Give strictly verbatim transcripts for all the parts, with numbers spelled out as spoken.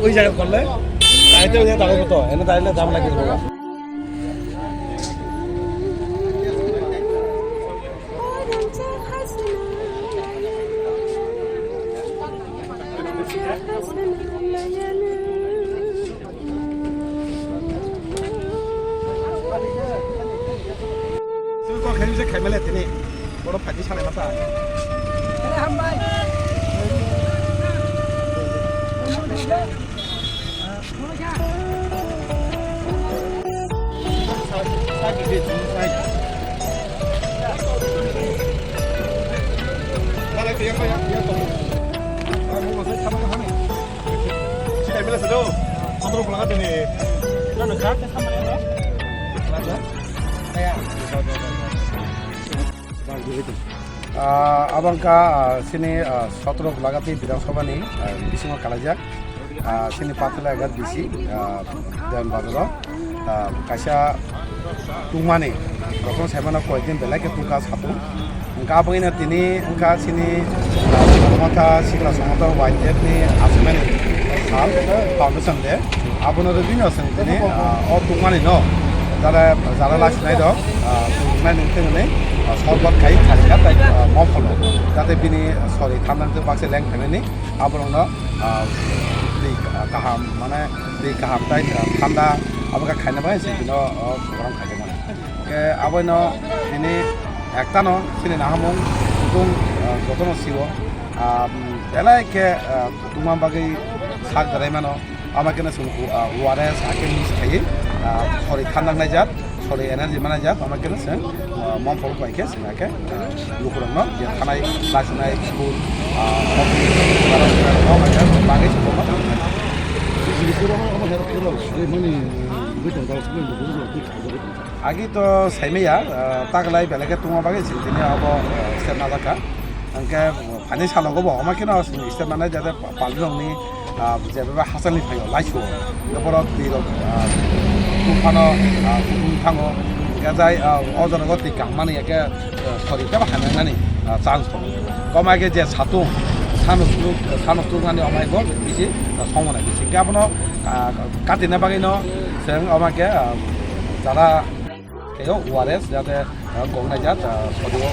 ওই জায়গা করলে, তাইতে ওই জায়গা দাঁড়াবো তো, এনে দাঁড়ালে দাম লাগে। Twi kok khaimisa khaimale tini. Bono phaidi sanai masa. Hambai. Ah, abangka, ah, sini, ah, sotro Gulagati Bidhan Sabha ni, ah, bisingo kalaijak. Ah, sini Pathalai Agat bisi, ah, Dewan Bazar o, ah, kaisa tungmani, jotono saimano koyekdin belai khe tungkha satung. Wngkha aboni tini wngkha sini, ah, Samata, Sikla Samata Y T F ni asimani sal foundation day. Abono rwgwino chwng tini, ah, o tungmani no jara, jara lasinai rok, ah, tungmani tengni, ah, sorbot khai kharika tai, ah, mom pholo. Jate bini sori thamnang tei baksa leng phaimani. Aborokno, ah, twi kaham, mane twi kaham tai, ah, thanda abo khe khaina bagwi se bino, ah, borok khaijak mano. Khe abono tini ektano chini nahamung kutung, ah, jotono sio, ah, belai khe, ah, tungma bagwi sak darai mano. Ama khe no chwng, ah, O R S hakhe mix khaiwi, ah, sori thandangnai jat. Sori energy mana jak, ama khe se, ah, mom phol bai khe se, hakhe, ah, lukurokno je thanai, lasinai, school, ah, office, bagwi se. Agi to saimaya, ah, taklai belai khe tungma bagwi se tini abo, ah, step najakha. Hwnkhe, Ani salogo bo, omo kheno step manai jate pa-, palirokni, ah, jeba hasalni phaio, laisu. Borok twi rok, ah, tufano, ah, kutung thango. Hwnkhe jai, ah, o jorao twi kaham mani, hwnkhe, ah, sori tebo hamya nani, ah, chance tongo. Omo khe je satung, sano suk, sano suk nani omo khe bisi, ah, songmana bisi. Hwnkhe abono, ah, katina bagwino chwng omo khe, ah, jara Tei o O R S jate, ah, gong nai jat, ah, sodio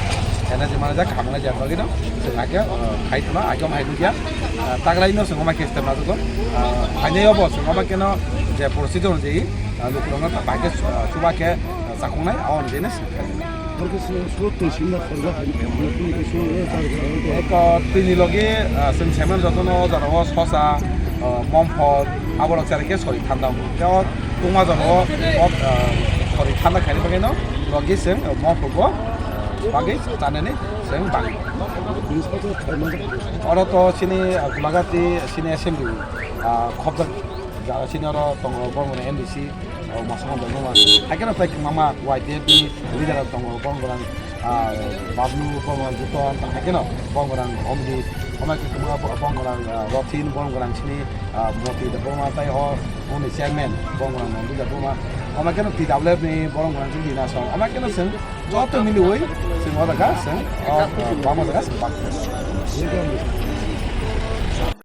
energy mana jak, hamung nai jat bagwi no, chwng hakhe, ah, khai thuna, hakhe omo hai nukya, ah, taklai no chwng omo khe step najago, ah, phainai obo chwng omo khe no je procedure je, ah, lukurok no bahai khe, ah, chuba khe, ah, chakung nai, abo ni je no chwng khe. Eko tini logi, ah, chwng semen jotono o jorao sosa, ah, momphol, aborok chari khe sori thanda. Tei o tungma jorao o, ah, sori thanda khaini bagwi no logi chwng, ah, momphol bo, ah, bagwi chanani chwng bagwi. Oro to chini, ah, Gulagati chini assembly, ah, khobjak jaga chini oro tongo, borok mane M D C, o masama bai mama. Haikhe no tei kwmama Y T F ni leader rok tongo, borok gorang, ah, Bablu, borok gorang Juton, haikhe no borok gorang Omjit, omo khe kwmama borok gorang, ah, Rothin, borok gorang chini, ah, Moti Debbarma tei o, oni chairman, borok gorang Nondu Debbarma. Omo khe no T W F ni borok gorang chini Dina Song. Omo khe no chwng joto miliwi chwng o jaga chwng o, ah, bama jaga chwng bak.